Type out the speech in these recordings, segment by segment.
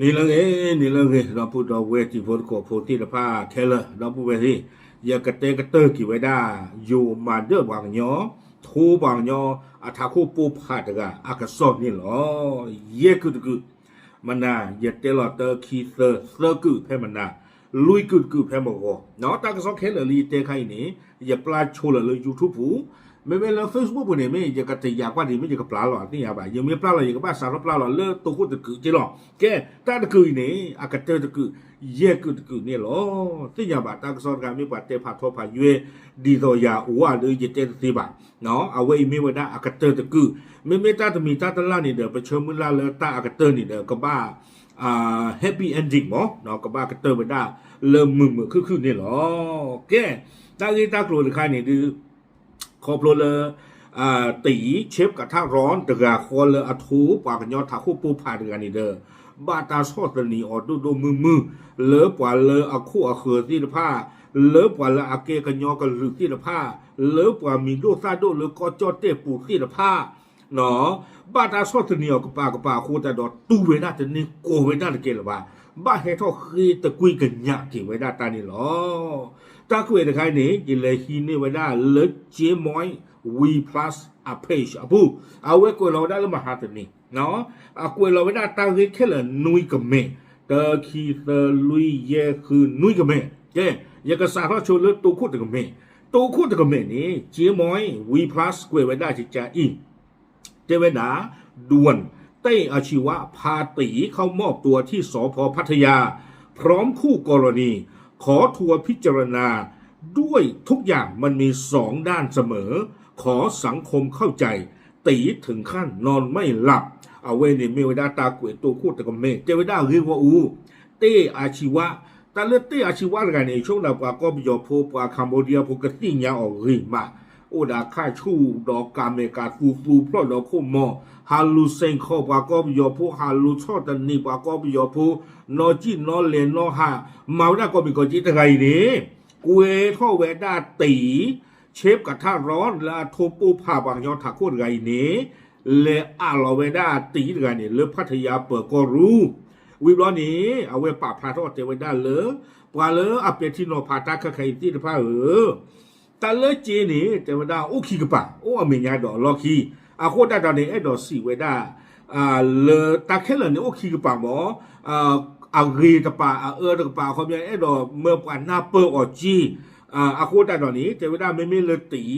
နံၤလၢအဂ့ၤ, နံၤလၢအဂ့ၤ, ဒီပုၢ်ဒီဝဲၢ်တံၤဖိသကိးဖိသ့ၣ်တဖၣ်ခဲလၢာ်, ဒီပုၢ်ဝဲၢ်သ့ၣ်, ယကတဲကတၢၢ်က့ၤဝဲဒၣ် ယိၤမၤဒၢၣ်ပှၤကညီ, ထိပှၤကညီ, အထးခိၣ်ပိၢ်ဖးတဂၤအကစီၣ်န့ၣ်လီၤ. ယဲၢ်ကုာ်တကုာ်, မနၤ, ယတဲလီၤတၢ ခံ သၢ, သၢကုာ်ဖဲမနၤ, လွံၢ်ကုာ်တကုာ်ဖဲမဂီၤ, တၢ်ကစီၣ်ခဲလၢာ်လၢယတဲခါအံၤန့ၣ်, ယပျၢ်ဆိလၢ YouTube ပူၤ, မ့မ့ၢ်လၢ Facebook ပူၤန့ၣ် မ့ၢ်ယကတယာ်ကွၢ်ဒံး မ့ၢ်ယကပျၢ်လီၤ သ့ၣ်ညါဘၣ်, ယမ့ၢ်ပျၢ်လီၤ ယကဘၣ်စးထီၣ်ပျၢ်လီၤလၢတိခိၣ်တကုာ်က့လီၤ. ကဲ, တၢ်တကုာ်အံၤန့ၣ် အကတၢၢ်တကုာ်, ယဲၢ်ကုာ်တကုာ်န့ၣ်လီၤ. သ့ၣ်ညါဘၣ် တၢ်ကစီၣ်တခါ မ့ၢ်ပှၤတဲဖးထီဖးယွဲ, ဒ်သိးယၤအိၣ်ဝဲဒီး ယတဲတသ့ဘၣ်. အဝဲအံၤမ့ၢ်ဝဲဒၣ်အကတၢၢ်တကုာ်, မ့မ့ၢ်တၢ်တမံၤတၢ်တလၢ်န့ၣ်ဒီး ပဆၢမုၢ်လၢ်လၢတၢ်အကတၢၢ်န့ၣ်ဒီး ကဘၣ် happy ending မ့ၢ်, ကဘၣ်ကတၢၢ်ဝဲဒၣ်လၢမုာ်မုာ်ခုၣ်ခုၣ်န့ၣ်လီၤ. ကဲ, တၢ်ဂ့ၢ်တၢ်ကျိၤတခါန့ၣ်ဒုး ခီဖျိလၢ တံၤ Chip Katharon တဂၤဃီလၢအထိပှၤကညီထးခိၣ်ပိၢ်ဖးတဂၤန့ၣ်ဒီး ဘၣ်တၢ်ဆီၣ်သနံးအီၤဒိၣ်ဒိၣ်မုၢ်မုၢ် လၢပှၤလၢအခိၣ်အဃၢၤသ့ၣ်တဖၣ်, လၢပှၤလၢအကဲကညီကလုာ်သ့ၣ်တဖၣ်, လၢပှၤမံၤဒိၣ်သၣ်ဒိၣ်လၢကီၢ်ကၠီၣ်တဲၣ်ပူၤသ့ၣ်တဖၣ် ဘၣ်တၢ်ဆီၣ်သနံးအီၤကပၤကပၤအဃိသတးဒီး တူၢ်ဝဲဒၣ်တန့ၢ် ကိးဝဲဒၣ်တကဲလၢၤဘၣ်, ဘၣ်ဟဲထီၣ်ဃ့သကွံာ်ကညးက့ၤဝဲဒၣ်တၢ်န့ၣ်လီၤ. တၢ်ကွဲးတခါအံၤန့ၣ် ယလဲၤဟံးန့ၢ်ဝဲဒၣ်လၢ ကၠ့မွဲ ဝံ plus အ page အပူၤ, အဝဲကွဲးလီၤဝဲဒၣ်လၢမဟါတနံၤ, အကွဲးလီၤဝဲဒၣ်တၢ်ဂ့ၢ်ခဲလၢာ်နွံကမဲာ်, တၢ ခံ သၢ လွံၢ် ယဲၢ် ဃု နွံကမဲာ်, ကဲ, ယကစးထီၣ်ဆိလၢတိခိၣ်တကမဲာ်, တိခိၣ်တကမဲာ်န့ၣ် ကၠ့မွဲ ဝံ plus ကွဲးဝဲဒၣ်ကကါအံၤ တဲဝဲဒၣ် ด่วน เต๊อาชีวะ พาตี๋เข้ามอบตัวที่ สภ พัทยา พร้อมคู่กรณี ขอทัวร์พิจารณาด้วย ทุกอย่างมันมีสองด้านเสมอ ขอสังคมเข้าใจ ตี๋ถึงขั้นนอนไม่หลับ အဝဲန့ၣ်မ့ၢ်ဝဲဒၣ်တၢ်ကွဲးတိခိၣ်တကမဲာ် တဲဝဲဒၣ်ဂ့ၢ်ဂီၢ်အူ เต๊อาชีวะ, တၢ်လၢ เต๊อาชีวะ တဂၤန့ၣ် ဆိကမိၣ်ပှၤကီၢ်ပယီၤဖိ ပှၤ Cambodia ဖိကသ့ၣ်ညါအီၤဂ့ၤမး, အိၣ်ဒီးခၣ်ဆူၣ်ဒီးကၤမဲာ်ကၤသူသူဖျီၣ်ဒီးခိၣ်မီၤ, ဟးလူၤစဲးခီပှၤကီၢ်ပယီၤဖိ, ဟးလူၤဆီၣ်သနံးပှၤကီၢ်ပယီၤဖိ, နီၢ်ကံၣ်နီၢ်လဲၤနီၢ်ဟး, မၤဝဲဒၣ်ကိးမံၤကိးကၠ့ တဂၤအံၤန့ၣ် ကွဲးထီၣ်ဝဲဒၣ်တံၤ Chip Katharon လၢအထိပိၢ်ဖးပှၤကညီထးခိၣ်တဂၤအံၤန့ၣ် လဲၤအးလီၤဝဲဒၣ်တံၤတဂၤန့ၣ် လၢ Pattaya ပၢၤကီၢ်ရူၢ်, ဝံၤဘျီန့ၣ် အဝဲပာ်ဖျါထီၣ်တဲဝဲဒၣ်လၢ ပှၤလၢအပဲာ်ထံနီၤဖးတၢ်ခဲခါအံၤသ့ၣ်တဖၣ်ဧၢ, တၢ်လၢကၠ့န့ၣ် တဲဝဲဒၣ်အိၣ်ခံကပၤ, အိၣ်အမဲာ်ညါဒီးအလီၢ်ခံ, အဃိသတးဒီးန့ၣ် အဲၣ်ဒိးစံးဝဲဒၣ် လၢတၢ်ခဲလၢာ်န့ၣ်အိၣ်ခံကပၤမ့ၢ်, အဂ့ၤတပၤ အအၢတကပၤ အခီပညီ အဲၣ်ဒိးမၢပှၤနၢ်ပၢၢ်အီၤကၠ့, အဃိသတးဒီးန့ၣ် တဲဝဲဒၣ်မ့မ့ၢ်လၢတံၤ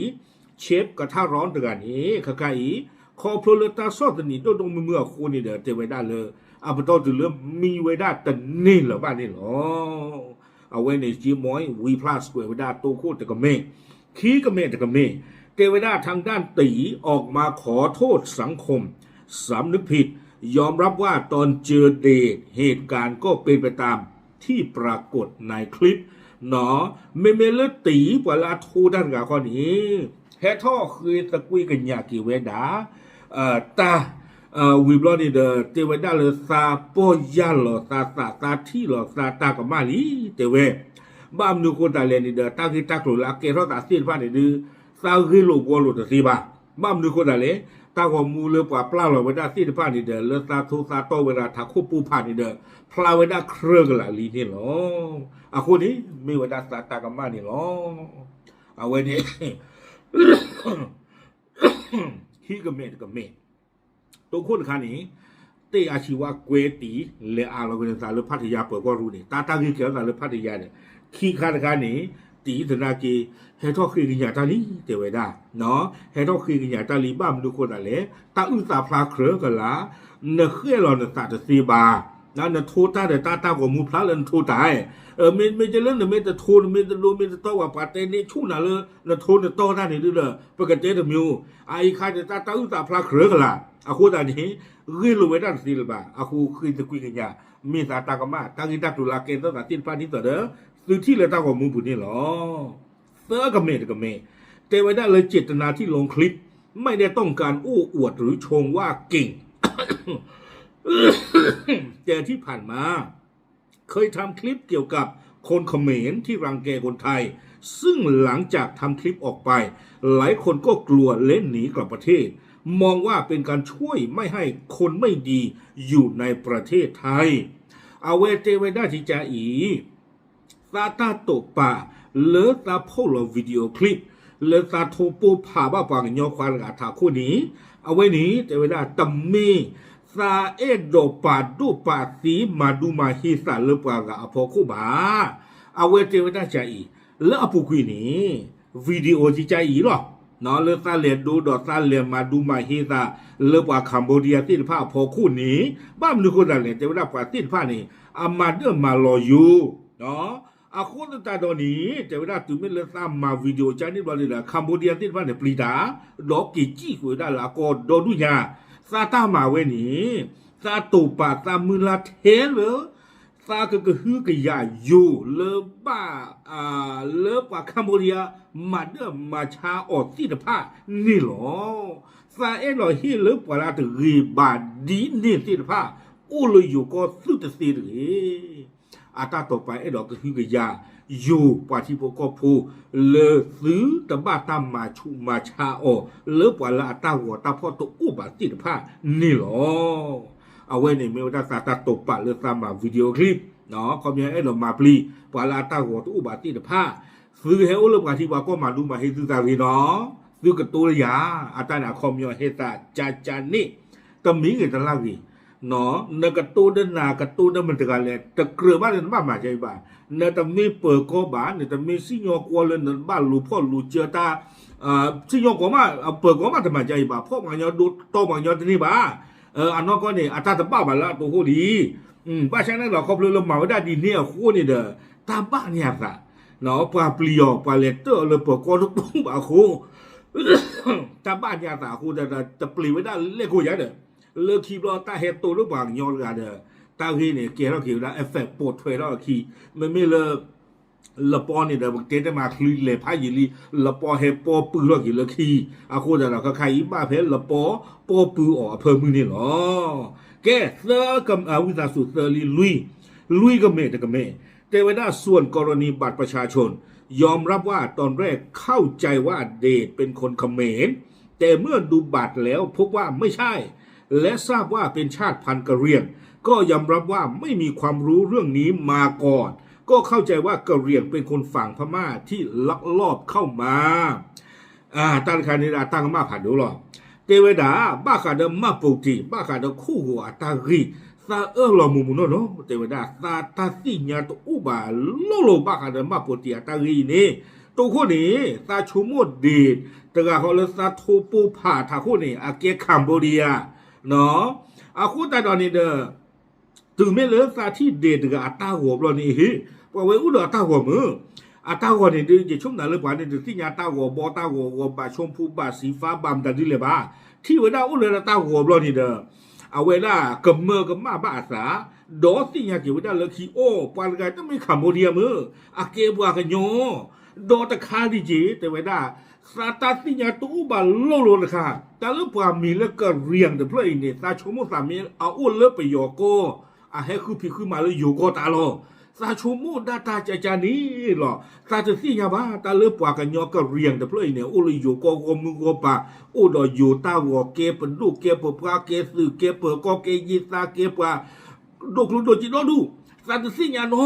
Chip Katharon တဂၤန့ၣ် ခဲခါအံၤ ခီဖျိလၢတၢ်ဆီၣ်သနံးဒိၣ်ဒိၣ်မုၢ်မုၢ်အဃိန့ၣ်ဒီး တဲဝဲဒၣ်လၢ အပတီၢ်တုၤလၢမံဝဲဒၣ်တန့ၢ်လၢၤဘၣ်န့ၣ်လီၤ. အဝဲန့ၣ် ကၠ့မွဲ ဝံ plus ကွဲးဝဲဒၣ်တိခိၣ်တကမဲာ်, ခံကမဲာ်တကမဲာ်, တဲဝဲဒၣ် ทางด้านตี๋ ออกมาขอโทษสังคม สำนึกผิด ยอมรับว่าตอนเจอเดชเหตุการณ์ก็เป็นไปตามที่ปรากฏในคลิป မ့မ့ၢ်လၢတံၤ ပှၤလၢအထိတၢ်တဂၤဃီန့ၣ် ဟဲထီၣ်ဃ့သကွံာ်ကညးက့ၤဝဲဒၣ် တၢ် ဝံၤဘျီန့ၣ်ဒီး တဲဝဲဒၣ်လၢသးပီၢ်ယၢ်လီၤသးသး သးထံၣ်လီၤသးတၢ်ကမၣ်လံ တဲဝဲ, ဘၣ်မနုၤဃိသးလဲၣ်န့ၣ်ဒီး တၢ်ဂ့ၢ်တၢ်ကျိၤလၢအကဲထီၣ်သးသ့ၣ်တဖၣ်န့ၣ်ဒုး သးဂ့ၢ်လိာ်ဘှီလိာ်တသ့ဘၣ်. ဘၣ်မနုၤဃိသးလဲၣ်, တၢ်ဂီၤမူလၢပှၤပျၢ်လီၤဝဲဒၣ်သ့ၣ်တဖၣ်န့ၣ်ဒီး လၢသးထိသးတီဝဲဒၣ်ထးခိၣ်ပိၢ်ဖးန့ၣ်ဒီး ဖျါဝဲဒၣ်ကြၢးကလာ်လံန့ၣ်လီၤ. အဃိန့ၣ် မ့ၢ်ဝဲဒၣ်သးတၢ်ကမၣ်န့ၣ်လီၤ. အဝဲန့ၣ် ခံကမဲာ်တကမဲာ်, တိခိၣ်တခါန့ၣ် တ့ၢ်အါဆံးဝါကွဲတံၢ် လဲၤအးလီၤက့ၤသးလၢဖးတယါပၢၤကီၢ်ရူၢ်န့ၣ် တၢ်တၢ်ဂ့ၢ်ကဲထီၣ်သးလၢဖးတယါဒီး ခံခါတခါန့ၣ် တံၢ်သနာ်က့ ဟဲထီၣ်ဃ့ကညးတၢ်လံ တဲဝဲဒၣ်, ဟဲထီၣ်ဃ့ကညးတၢ်လံ ဘၣ်မနုၤဃိသးလဲၣ်, တၢ်အုၣ်သးဖျါကြၢးကလာ်, နဃဲၣ်လီၤနသးတသ့ဘၣ်, နထိတၢ်ဒီးတၢ်တၢ်ဂီၤမူဖျါလၢနထိတၢ်, မ့မ့ၢ်လၢနမ့ၢ်တထိ နမ့ၢ်တဒိ မ့ၢ်တတီ ပှၤတဲန့ၢ်ဆူၣ်နၤလၢနထိနတီတၢ်န့ၣ်ဒုဒီး ပကတဲတမံၤ, အအံၤခါန့ၣ် တၢ်တၢ်အုၣ်သးဖျါကြၢးကလာ်, အဃိသတးန့ၣ် ဂ့ၢ်လိာ်ဝဲဒၣ်တသ့လၢၤဘၣ်, အဃိဃ့သကွံာ်ကညး မ့ၢ်သးတၢ်ကမၣ် တၢ်ဂ့ၢ်တၢ်ကျိၤလၢအကဲထီၣ်သးသ့ၣ်တဖၣ်ဒ်သိးဒီး သုထံၣ်လၢတၢ်ဂီၤမူပူၤန့ၣ်လီၤ. သၢကမဲာ်တကမဲာ်, တဲဝဲဒၣ်လၢ เจตนาที่ลงคลิป ไม่ได้ต้องการโอ้อวดหรือชมว่าเก่ง แต่ที่ผ่านมา เคยทำคลิปเกี่ยวกับคนเขมรที่รังแกคนไทย ซึ่งหลังจากทำคลิปออกไป หลายคนก็กลัวและหนีกลับประเทศ มองว่าเป็นการช่วยไม่ให้คนไม่ดีอยู่ในประเทศไทย အဝဲတဲဝဲဒၣ်ကကါအံၤ သးတၢ်တိာ်ပာ်လၢသးဖီၣ်လီၤ video clip လၢသးထိပိၢ်ဖးဘၣ်ပှၤကညီခွါတဂၤထးခိၣ်န့ၣ် အဝဲန့ၣ် တဲဝဲဒၣ်တမ့ၢ် သးအဲၣ်ဒိးပာ်ဒိၣ်ပာ်သ့မၤဒူမၤဟ့သးလၢပှၤဂၤအဖီခိၣ်ဘၣ်. အဝဲတဲဝဲဒၣ်ကကါအံၤ လၢအပူၤကွံာ်န့ၣ် video ကကါအံၤလီၤ. လၢသးလဲၤဒိဒီးသးလဲၤမၤဒူမၤဟ့သးလၢပှၤ Cambodia သ့ၣ်တဖၣ်အဖီခိၣ်န့ၣ် ဘၣ်မနုၤဃိသးလဲၣ် တဲဝဲဒၣ်ပှၤသ့ၣ်တဖၣ်န့ၣ် အမၤဒၢၣ်မၤလီၤယိာ် အဃိသတးဒီးန့ၣ် တဲဝဲဒၣ်တုၤမ့ၢ်လၢသးမၤ video ကန့ၣ်ဘျီန့ၣ်ဒီး Cambodia သ့ၣ်တဖၣ်န့ၣ်ပျံၤတၢ် ဒီးက့ၤစံၣ်ဃုာ်ဝဲဒၣ်လၢအကီၢ်ဒီဒူၣ်ညါ သးတၢ်မၤဝဲန့ၣ် သးတိာ်ပာ်သးမုၢ်လၢ်ထဲလၢ သးကကဟုကယာ်ယိာ်လၢဘၣ် လၢပှၤ Cambodia မၤဒၢၣ်မၤဆါအီၤသ့ၣ်တဖၣ်န့ၣ်လီၤ. သးအဲၣ်ဒိးဟ့ၣ်လၢပှၤလၢအတဂ့ၤဘၣ်ဒ်န့ၣ်သ့ၣ်တဖၣ် အိၣ်လၢယိၤကီၢ်သုတသ့တဂ့ၤ. အတၢ်တိာ်ပာ်အဲၣ်ဒိးကဟုကယာ်ယိာ်ပှၤထံဖိကီၢ်ဖိ လၢသုတဘၣ်တၢ်မၤဆူးမၤဆါအီၤ လၢပှၤလၢအတၢ်ဂီၤတၢ်ဖီၣ်တအိၣ်ဘၣ်သ့ၣ်တဖၣ်န့ၣ်လီၤ. အဝဲန့ၣ်မ့ၢ်ဝဲဒၣ်သးတၢ်တိာ်ပာ်လၢသးမၤ video clip ခီပညီအဲၣ်ဒိးမၤပျံၤ ပှၤလၢအတၢ်ဂီၤတအိၣ်ဘၣ်သ့ၣ်တဖၣ် သုဟဲအိၣ်လၢပှၤထံပှၤကီၢ်မၤဒူမၤဟ့သုသးဂ့ၤနီၤ, သုကတိၤလၢယၤ, အတၢ်န့ၣ်အခီပညီဟဲသးကကန့ၣ်, တမံၤဂ့ၤတလၢ်ဂ့ၤ, နကတိၤဒီးနၤ ကတိၤဒီးမတၤတဂၤလဲၣ် တကြၢးဘၣ်လၢနဘၣ်မၤကဲအံၤဘၣ်, နတမ့ၢ်ပၢၤကီၢ်ဘၣ်, နတမ့ၢ်စံၣ်ညီၣ်ကွီၢ်လၢနဘၣ်လူၤဖီၣ်လူၤစၢၤတၢ်, စံၣ်ညီၣ်ကွီၢ်မး ပၢၤကီၢ်မးတမၤကဲအံၤဘၣ်, ဖီၣ်ပှၤကညီဒိတီပှၤကညီတန့ၢ်ဘၣ်, အနီၢ်ကီၢ်န့ၣ် အတၢ်တဘၣ်ဘၣ်လၢအတိာ်ဃိလံ. ဘၣ်ဆၣ်န့ၣ်ဒီး ခီဖျိလၢမၤဝဲဒၣ်ဒ်န့ၣ်အဃိန့ၣ်ဒီး တၢ်ဘၣ်န့ၢ်အသး, ပှၤပျံၤအီၤ ပှၤလဲၤတၢၢ်အီၤလၢပၢၤကီၢ်တပူၤဘၣ်အဃိ, တၢ်ဘၣ်န့ၢ်အသးအဃိဒီး တပျံၤဝဲဒၣ်လဲၣ်ကိးယၤဒီး, လၢခံဘျီတၢ်ဟဲတိၢ်လၢပှၤကညီတဂၤဒီး, တၢ်ဂ့ၢ်န့ၣ် ကဲထီၣ်က့ၤဝဲဒၣ် effect ပိာ်ထွဲထီၣ်အခံ, မ့မ့ၢ်လၢ လပီန့ၣ်ဒီး ပကတဲတဲမး ချုးလဲၤဖးယံာ်လံ, လပီဟဲပီပုၢ်ထီၣ်က့ၤလၢခံ, အဃိသတးဒီး ခါခါအံၤဘၣ်ဖဲလပီ ပီပုၢ်အီၤအဖၢမုၢ်န့ၣ်လီၤ. ကဲ, သၢ, ဝံသးစူၤသၢလံလွံၢ်, လွံၢ်ကမဲာ်တကမဲာ်, တဲဝဲဒၣ် ส่วนกรณีบัตรประชาชน ยอมรับว่าตอนแรกเข้าใจว่าเดชเป็นคนเขมร แต่เมื่อดูบัตรแล้วพบว่าไม่ใช่ และทราบว่าเป็นชาติพันธุ์กะเหรี่ยง ก็ยอมรับว่าไม่มีความรู้เรื่องนี้มาก่อน ก็เข้าใจว่ากะเหรี่ยงเป็นคนฝั่งพม่าที่ลักลอบเข้ามา တၢ်တခါန့ၣ် အတၢ်ကမၣ်ဖးဒိၣ်လီၤ. တဲဝဲဒၣ် ဘၣ်ဃးဒီး မှတ်ပုံတင် ဘၣ်ဃးဒီးခိၣ်ဂီၤအတၢ်ဂ့ၢ်, သးအၢၣ်လီၤမုာ်မုာ်နီၢ်နီၢ်, တဲဝဲဒၣ် သးတၢ်သ့ၣ်ညါတအိၣ်ဘၣ်လိၤလိၤ ဘၣ်ဃးဒီး မှတ်ပုံတင် အတၢ်ဂ့ၢ်အံၤန့ၣ်, တိၢ်ခိၣ်န့ၣ် သးဆိကမိၣ်ဒ့ၣ် တဂၤဃီလၢသးထိပိၢ်ဖးထးခိၣ်န့ၣ် အကဲ Cambodia အဃိသတးဒီးန့ၣ်ဒီး တုၤမ့ၢ်လၢသးထံၣ်ဒ့ၣ်တဂၤအတၢ်ဂီၤဘျီန့ၣ် ဟ့ၣ်, ပှၤဝဲအိၣ်ဒီးအတၢ်ဂီၤမုၢ်, အတၢ်ဂီၤန့ၣ်ဒုး ယဆိကမိၣ်လၢပှၤန့ၣ် တသ့ၣ်ညါတၢ်ဂီၤဘီ တၢ်ဂီၤဂီၤ ဘၣ်ဆိဖိ ဘၣ်စံဖါ ဘၣ်မတၤဒုလဲၣ်ဘၣ်, ထံၣ်ဝဲဒၣ်အိၣ်လၢတၢ်ဂီၤဘျီန့ၣ်ဒီး အဝဲဒၣ်ကမၢကမၣ်ဘၣ်အသး, ဒီးသ့ၣ်ညါက့ၤဝဲဒၣ်လၢခံ အိၣ် ပှၤတဂၤတမ့ၢ် Cambodia မုၢ်, အကဲပှၤကညီ, ဒီးတခါဒံးက့ၤ တဲဝဲဒၣ် သးတၢ်သ့ၣ်ညါတအိၣ်ဘၣ်လိၤလိၤတခါ, တၢ်လၢပှၤမံၤလၢ ကရံၣ် တဖျၢၣ်အံၤန့ၣ် သးဆိကမိၣ်သးမ့ၢ်အအိၣ်လၢပယီၤကီၢ်, အဟဲဃုဖံးဃုမၤလၢယိၤကီၢ်တၢ်လီၤ. သးဆိကမိၣ်ဒၣ်တၢ်ကကန့ၣ်လီၤ. သးတသ့ၣ်ညါဘၣ် တၢ်လၢပှၤကညီ ကရံၣ် တဖျၢၣ်အံၤန့ၣ် အိၣ်လၢယိၤကီၢ်ဂီၢ်မုၢ်ဂီၢ်ပၤ, အိၣ်ဒီးယိၤတၢ်ဂီၤ ကဲပဒိၣ် ကဲပပှၢ် ကဲသုး ကဲပၢၤကီၢ် ကဲယ့ၢ်သး ကဲပှၤ ဒိၣ်ကျိၣ်ဒိၣ်စ့ဒိၣ်ဒူၣ်, သးတသ့ၣ်ညါနီ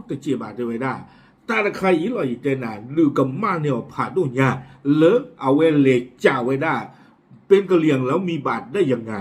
တစဲးဘၣ် တဲဝဲဒၣ်. တၢ်တခါအံၤလီၤ ယတဲနၤ ဒုးကမၣ်န့ၢ်အီၤဖးဒိၣ်ညါ လၢအဝဲလဲၤစံးဝဲဒၣ် เป็นกะเหรี่ยงแล้วมีบัตรได้ยังไง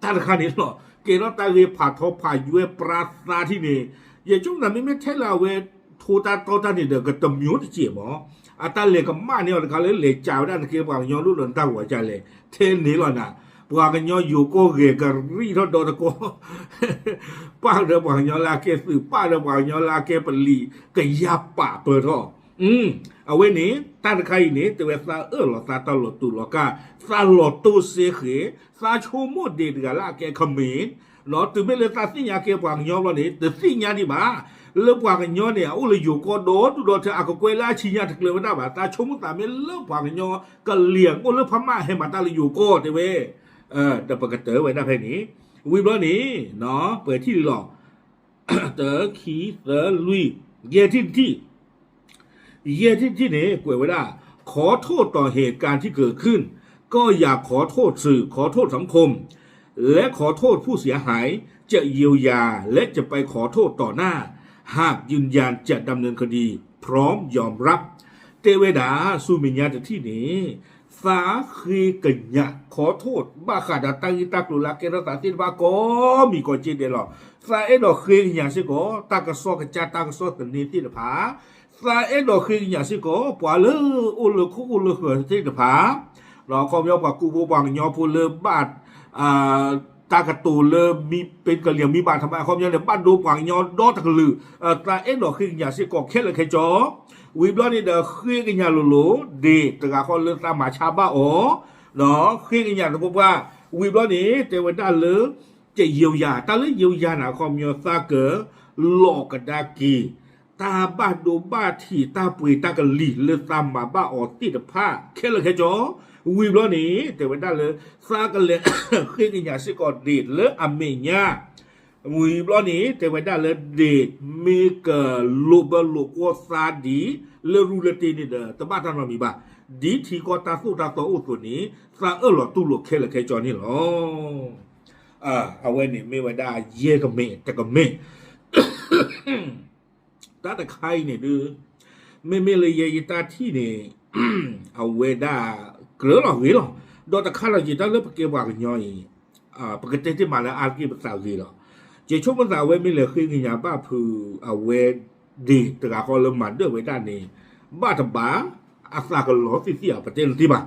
တၢ်တခါန့ၣ်လီၤ. ကဲထီၣ်တၢ်ဂ့ၢ်ဖးထီဖးယွဲ ပြါသးထံၣ်န့ၣ်, ယဆိကမိၣ်မ့မ့ၢ်ထဲလၢအဝဲထိတၢ်တီတၢ်န့ၣ်ဒီး ကတမံၤတစဲးမး, အတၢ်လဲၤကမၣ်န့ၢ်အီၤတခါလၢလဲၤစံးဝဲဒၣ် နကဲပှၤကညီဒိၣ်ဒီးနတၢ်ဂီၤကလဲၣ်, ထဲန့ၣ်လီၤနၤ, ပှၤကညီယိၤကီၢ်ဂဲၤကရံၣ်ထီၣ်ဒီတကီၢ် ပၣ်ဒီးပှၤကညီလၢအကဲသုး ပၣ်ဒီးပှၤကညီလၢအကဲပလံၤ ကယၤပာ်ပၢၢ်ထီၣ်. အဝဲန့ၣ် တၢ်တခါအံၤန့ၣ် တဲဝဲသးအၢၣ်လီၤသးတၢ်လီၤတူာ်လီၤကာ်, သးလီၤတိၢ်စ့ဃဲၤ, သးဆိကမိၣ်ဒ့ၣ်တဂၤလၢအကဲ Khmer, တုၤမ့ၢ်လၢသးသ့ၣ်ညါကဲပှၤကညီဘျီန့ၣ် တသ့ၣ်ညါဒံးဘၣ် လၢပှၤကညီန့ၣ် အအိၣ်လၢယိၤကီၢ်ဒီဒူၣ်ဒီထၢ အကကွဲလၢအဆံညါတကျၢၤဝဲဒၣ်ဘၣ်. သးဆိကမိၣ်သးမ့ၢ်လၢပှၤကညီကလံၤအိၣ်လၢဖးမၢ် ဟဲမၤတၢ်လၢယိၤကီၢ်တဲဝဲ ဒီးပကတၢၢ်ဝဲဒၣ်ဖဲန့ၣ်, ဝံၤဘျီန့ၣ် ပှဲၤထံၣ်လံလီၤ. တၢ ခံ သၢ လွံၢ်, ယဲၢ်ထံၣ်တထံၣ်, ယဲၢ်ထံၣ်တထံၣ်န့ၣ် ကွဲးဝဲဒၣ် ขอโทษต่อเหตุการณ์ที่เกิดขึ้น ก็อยากขอโทษสื่อ ขอโทษสังคม และขอโทษผู้เสียหาย จะเยียวยา และจะไปขอโทษต่อหน้า หากยืนยันจะดำเนินคดี พร้อมยอมรับ တဲဝဲဒၣ် ဆူမဲာ်ညါတထံၣ်န့ၣ် သးဃ့ကညး ขอโทษ ဘၣ်ဃးဒီးတၢ်ဂ့ၢ်တၢ်ကျိၤလၢအကဲထီၣ်သးသ့ၣ်တဖၣ်ကိးမံၤကိးက့ဒဲးလီၤ. သးအဲၣ်ဒိးဃ့ကညးစ့ၢ်ကီး တၢ်ကစီၣ်ကစၢ်တၢ်ကစီၣ်သန့သ့ၣ်တဖၣ် သးအဲၣ်ဒိးဃ့ကညးစ့ၢ်ကီး ပှၤလၢအိၣ်လၢခိၣ်အိၣ်လၢဃၢၤသ့ၣ်တဖၣ် ဒီးအခီပညီပှၤကူဖိပှၤကညီဖိလၢဘၣ် တၢ်ကတိၤလၢ မ့ၢ်ပ့ကလံၤမ့ၢ်ဘၣ်ထမး အခီပညီန့ၣ် ဘၣ်ဒိပှၤကညီဒီတကလုာ် သးအဲၣ်ဒိးဃ့ကညးစ့ၢ်ကီးခဲလၢာ်ခဲဆ့ ဝံၤဘျီန့ၣ်ဒီးဃ့ကညးလိၤလိၤ ဒ့ၣ်တဂၤဃီလၢသးမၤဆါဘၣ်အီၤ ဒီးဃ့ကညးသပှၢ်ပှၢ် ဝံၤဘျီန့ၣ် တဲဝဲဒၣ်လၢ จะเยียวยา တၢ်လၢ เยียวยา န့ၣ် အခီပညီသးက လိးကဒါက့ၤ တၢ်ဘၣ်ဒိဘၣ်ထံး တၢ်ပှ့ၤတၢ်ကလံၤလၢသးမၤဘၣ်အီၤသ့ၣ်တဖၣ် ခဲလၢာ်ခဲဆ့ ဝံၤဘျီန့ၣ် တဲဝဲဒၣ်လၢ သးကလဲၤဃ့ကညးစ့ၢ်ကီး ဒ့ၣ်လၢအမဲာ်ညါ ဝံၤဘျီန့ၣ် တဲဝဲဒၣ်လၢ ဒ့ၣ်မ့ၢ်ကလိာ်ဘၢလိာ်ကွီၢ်သးဒ် လၢရူလၢတ့န့ၣ်ဒီး တဘၣ်တၢ်နီတမံၤဘၣ်. ဒ်ထံကီၢ်တၢ်သိၣ်တၢ်သီအိၣ်အသိးန့ၣ် သးအၢၣ်လီၤတူၢ်လိာ်ခဲလၢာ်ခဲဆ့န့ၣ်လီၤ. အဝဲန့ၣ်မ့ၢ်ဝဲဒၣ်ယဲၢ်ကမဲာ်တကမဲာ် တၢ်တခါအံၤန့ၣ်ဒုး မ့မ့ၢ်လၢယဲယတၢ်ထံၣ်န့ၣ် အဝဲဒၣ်ကြၢးလီၤဂ့ၤလီၤ. ဒီးတခါလီၤက့ၤတၢ်လၢပကဲပှၤကညီအံၤ ပကတဲတ့ၢ်မးလၢအါတက့ၢ်ပသးဂ့ၤလီၤ. ယဆိကမိၣ်သးအဝဲမ့ၢ်လဲၤဃ့ကညးဘၣ်ဖုးအဝဲဒ့ၣ်တဂၤဃီလၢမၤဒၢၣ်ဝဲဒၣ်န့ၣ် ဘၣ်တဘၣ် အသးကလီၤသ့ၣ်သ့ၣ်အပတဲလၢၤတ့ၢ်ဘၣ်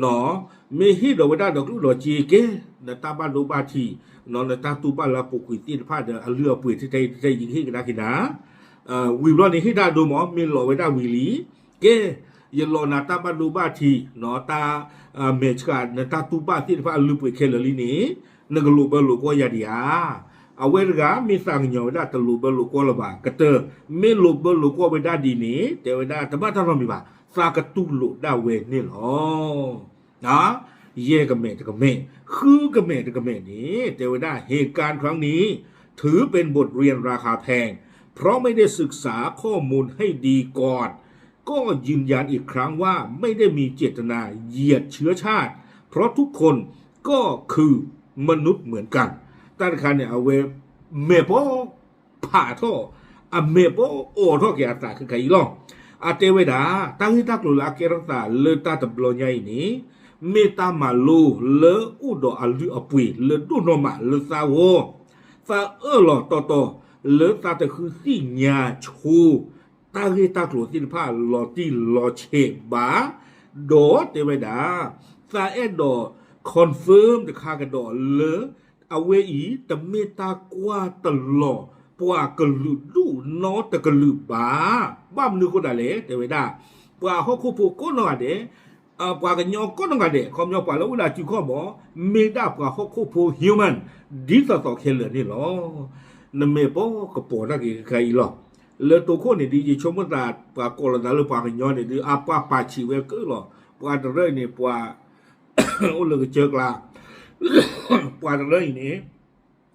မ့ၢ်ဟ့ၣ်ဒီးဝဲဒၣ်ဒီးကျိၣ်ဒီးစ့ကဲ နတၢ်ဘၣ်ဒိဘၣ်ထံး နတၢ်တူၢ်ဘၣ်လၢအပူၤကွံာ်သ့ၣ်တဖၣ်ဒီးအလုၢ်အပှ့ၤထဲထဲအံၤထဲထဲအံၤ ယကဟ့ၣ်ကဒါက့ၤနၤ ဝံၤဘျီန့ၣ် ဟ့ၣ်တၢ်ဒိမ့ၢ် မ့ၢ်လီၤဝဲဒၣ်ဝံၤလံ ကဲ ယလီၤနၤတၢ်ဘၣ်ဒိဘၣ်ထံး တၢ်မဲာ်ဆှး နတၢ်တူၢ်ဘၣ်သ့ၣ်တဖၣ်အလုၢ်ပှ့ၤခဲလၢာ်လံန့ၣ် နကလိာ်ဘၢလိာ်ကွီၢ်ယၤဒံးဧါ. အဝဲတဂၤမ့ၢ်သးကညီၤဝဲဒၣ်တလိာ်ဘၢလိာ်ကွီၢ်လၢၤဘၣ် ကတၢၢ် မ့ၢ်လိာ်ဘၢလိာ်ကွီၢ်ဝဲဒၣ်ဒ်န့ၣ် တဲဝဲဒၣ်တဘၣ်တၢ်နီတမံၤဘၣ် သးကတူၢ်လိာ်ဒၣ်ဝဲန့ၣ်လီၤ. ယဲၢ်ကမဲာ်တကမဲာ် ဃုကမဲာ်တကမဲာ်န့ၣ် တဲဝဲဒၣ် เหตุการณ์ครั้งนี้ ถือเป็นบทเรียนราคาแพง เพราะไม่ได้ศึกษาข้อมูลให้ดีก่อน ก็ยืนยันอีกครั้งว่าไม่ได้มีเจตนาเหยียดเชื้อชาติ เพราะทุกคนก็คือมนุษย์เหมือนกัน တၢ်တခါန့ၣ် အဝဲ မဲာ်ဘီ ဖးထီၣ် အမဲာ်ဘီအိးထီၣ်က့ၤအသးခဲခါအံၤလီၤ. အတဲဝဲဒၣ် တၢ်ဂ့ၢ်တၢ်ကျိၤလၢအကဲထီၣ်သးလၢတၢ်တဘျီညါအံၤန့ၣ် မ့ၢ်တၢ်မၤလိလၢအိၣ်ဒီးအလုၢ်အပှ့ၤလၢဒိၣ်နီၢ်မးလၢသးဂီၢ် သးအၢၣ်လီၤတီတီ လၢသးတဃုသ့ၣ်ညါဆိ တၢ်ဂ့ၢ်တၢ်ကျိၤသ့ၣ်တဖၣ်လီၤတံၢ်လီၤဆဲးဘၣ်, ဒီးတဲဝဲဒၣ် သးအဲၣ်ဒိး confirm တခါကဒီးလၢ အဝဲအံၤ တမ့ၢ်တၢ်ကွၢ်တလီၤ ပှၤကလုာ်ဒူၣ်နီတကလုာ်ဘၣ်. ဘၣ်မနုၤအဃိဒၣ်လဲၣ် တဲဝဲဒၣ် ပှၤဟီၣ်ခိၣ်ဖိကိးနီၢ်ဂၤဒဲး ပှၤကညီကိးနီၢ်ဂၤဒဲး ခီပညီပှၤလၢအိၣ်လၢအစုခီၣ်မး မ့ၢ်ဒၣ်ပှၤဟီၣ်ခိၣ်ဖိ human ဒ်သိးသိးခဲလၢာ်န့ၣ်လီၤ. နမဲာ်ဘီကပီၤတၢ်က့ၤခဲအံၤလီၤ. လၢတိခိၣ်န့ၣ်ဒ် ယဆိကမိၣ်သး ပှၤကိးလီၤသးလၢပှၤကညီန့ၣ်ဒ် အပှၤပာ်ဆံးဝဲကၢလီၤ. ပှၤတရၢအံၤန့ၣ် ပှၤ အိၣ်လၢကစၢၢ်ကျါ ပှၤတရၢအံၤန့ၣ်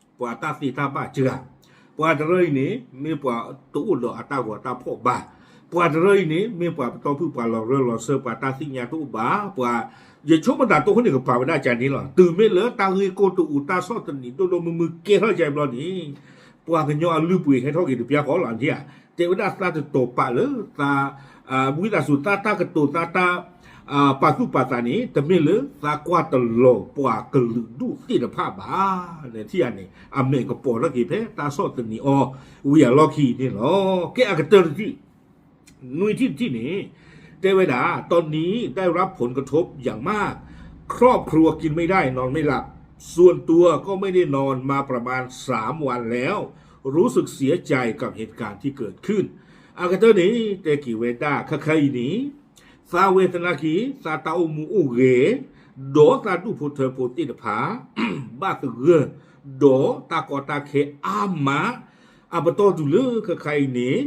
ပှၤတၢ်သ့တၢ်ဘၣ်စှၤ, ပှၤတရၢအံၤန့ၣ် မ့ၢ်ပှၤတအိၣ်ဒီးအတၢ်ဂီၤတၢ်ဖီၣ်ဘၣ်, ပှၤတရၢအံၤန့ၣ် မ့ၢ်ပှၤပတီၢ်ဖုၣ်ပှၤလီၤရၢလီၤစၢၤ ပှၤတၢ်သ့ၣ်ညါတအိၣ်ဘၣ်, ပှၤ ယဆိကမိၣ်သးတိခိၣ်န့ၣ်ကပာ်ဝဲဒၣ်ကန့ၣ်လီၤ. တုၤမ့ၢ်လၢတၢ်ဂ့ၢ်ကီၢ်တအိၣ် တၢ်ဆီၣ်သနံးဒိၣ်ဒိၣ်မုၢ်မုၢ်ကဲထီၣ်ကဘျီန့ၣ် ပှၤကညီအလုၢ်ပှ့ၤဟဲထီၣ်က့ၤတပျၢ်ဃီလီၤ နထံၣ်ဧါ. တဲဝဲဒၣ်သးတတီၤပာ်လၢသး ဝံသးစူၤသးတၢ်ကတိၤသးတၢ် ပာ်သူၣ်ပာ်သးန့ၣ် တမ့ၢ်လၢသးကွၢ်တလီၤပှၤကလုာ်ဒူၣ်သ့ၣ်တဖၣ်ဘၣ်. နထံၣ်ဧါန့ၣ် အမဲာ်ကပီၤထီၣ်က့ၤဖဲတၢ်ဆီၣ်သနံးအီၤ ဝံၤအလီၢ်ခံန့ၣ်လီၤ. ကဲအကတၢၢ်တထံၣ် နွံထံၣ်တထံၣ်န့ၣ် တဲဝဲဒၣ် ตอนนี้ได้รับผลกระทบอย่างมาก ครอบครัวกินไม่ได้นอนไม่หลับ ส่วนตัวก็ไม่ได้นอนมาประมาณสามวันแล้ว รู้สึกเสียใจกับเหตุการณ์ที่เกิดขึ้น အကတၢၢ်န့ၣ် တဲက့ၤဝဲဒၣ် ခဲခါအံၤန့ၣ် သးဝဲသနာ်က့ သးတၢ်အိၣ်မူအိၣ်ဂဲၤ ဒီးသးဒူၣ်ဖိထၢဖိသ့ၣ်တဖၣ် ဘၣ်သဂၢၢ် ဒီးတၢ်ကီတၢ်ခဲအါမး အပတီၢ်တုၤလၢခဲခါအံၤန့ၣ်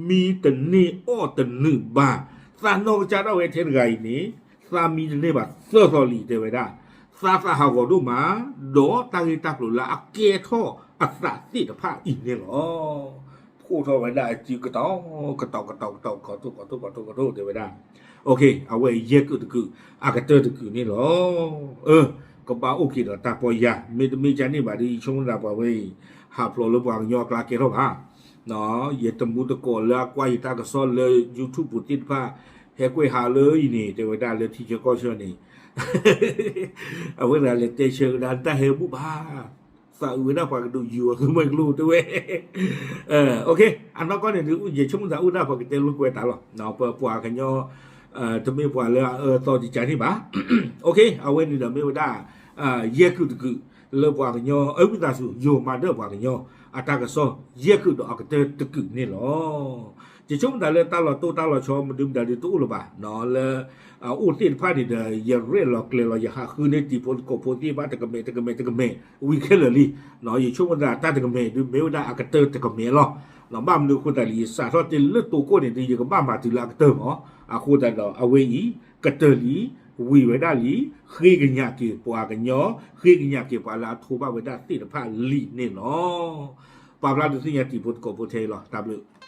မံတန့ၢ်အီၣ်တနုာ်ဘၣ်. သးနီၢ်ကစၢ်ဒၣ်ဝဲထဲတဂၤအံၤန့ၣ် သးမံတန့ၢ်ဘၣ်သၢသီလံ တဲဝဲဒၣ် သးသးဟးဂီၤဒိၣ်မး ဒီးတၢ်ဂ့ၢ်တၢ်ကျိၤလၢအကဲထီၣ်အသးသ့ၣ်တဖၣ်အံၤန့ၣ်လီၤ. ဖှိၣ်ထီၣ်ဝဲဒၣ်အစုကတီၢ် ကတီၢ်ကတီၢ်ကတီၢ် ကီၢ်ထိၣ်ကီၢ်ထိၣ်ကီၢ်ထိၣ်ကီၢ်ထိၣ်တဲဝဲဒၣ် အဝဲယဲၢ်ကုာ်တကုာ် အကတၢၢ်တကုာ်န့ၣ်လီၤ. ကဘၣ်အိၣ်က့ၤဒီးတၢ်ပီၢ်ယၢ်, မ့တမ့ၢ်ကန့ၣ်ဘၣ်ဒီး ယဆိကမိၣ်သးပှၤဝဲအံၤ ဟးဖျိးလၢပှၤကညီအကျါကဲထီၣ်ဘၣ်. ယတမူတကိးလၢအကွၢ်ယတၢ်ကစီၣ်လၢ YouTube ပူၤသ့ၣ်တဖၣ် ဟဲကွဲးဟးလၢအံၤန့ၣ် တဲဝဲဒၣ်လၢထံဆၢကီၢ်ဆၢန့ၣ် အဝဲဒၣ်လဲၤတဲဆၢကဒါတၢ်ဟဲဘူၣ်ဘၣ်, သးအုးဝဲဒၣ်ပှၤကဒုးယူၤအီၤသ့မ့ၢ်ကျိတဲဝဲ အဝဲန့ၣ် အနီၢ်ကီၢ်န့ၣ်ဒုး ယဆိကမိၣ်သးအိၣ်ဒၣ်ပှၤကတဲလိာ်ကွဲတၢ်လီၤ. ပပှၤကညီ တမ့ၢ်ပှၤလၢအအၢအသီတကးန့ၣ်ဘၣ်. အဝဲန့ၣ်ဒီးမ့ၢ်ဝဲဒၣ် ယဲၢ်ကုာ်တကုာ် လၢပှၤကညီ အဝံသးစူၤ ယိၤမၤဒၢၣ်ပှၤကညီ အတၢ်ကစီၣ် ယဲၢ်ကုာ်ဒီးအကတၢၢ်တကုာ်န့ၣ်လီၤ. ယဆိကမိၣ်သးလၢတၢ်လီၤတိၢ်တၢ်လီၤဆီမနုၤမတၤဒုးတအိၣ်လၢၤဘၣ်, လၢ အအိၣ်သ့ၣ်တဖၣ်န့ၣ်ဒီး ယရဲၣ်လီၤကျဲၤလီၤ ယဟးဃုန့ၢ်တံၤဖိသကိးဖိသ့ၣ်တဖၣ်တကမဲာ်တကမဲာ်တကမဲာ် ဝံၤခဲလၢာ်လံ. ယဆိကမိၣ်သးတၢ်တကမဲာ်ဒုး မ့ၢ်ဝဲဒၣ်အကတၢၢ်တကမဲာ်လီၤ. ဘၣ်မနုၤအဃိသတးလံ ယစးထီၣ်တ့ၢ်လၢတိၤခိၣ်န့ၣ်ဒုး ယကဘၣ်မၤတုၤလၢအကတၢၢ်မး, အဃိသတးဒီး အဝဲအံၤ ကတၢၢ်လံ, ဝံၤဝဲဒၣ်လံ, ဃ့ကညးက့ၤပှၤကညီ, ဃ့ကညးက့ၤပှၤလၢအထိဘၣ်ဝဲဒၣ်သ့ၣ်တဖၣ်လံန့ၣ်လီၤ. ပာ်ဖျါဒုးသ့ၣ်ညါတံၤဖိသကိးဖိထဲအံၤလီၤ. တၢ်ဘျုး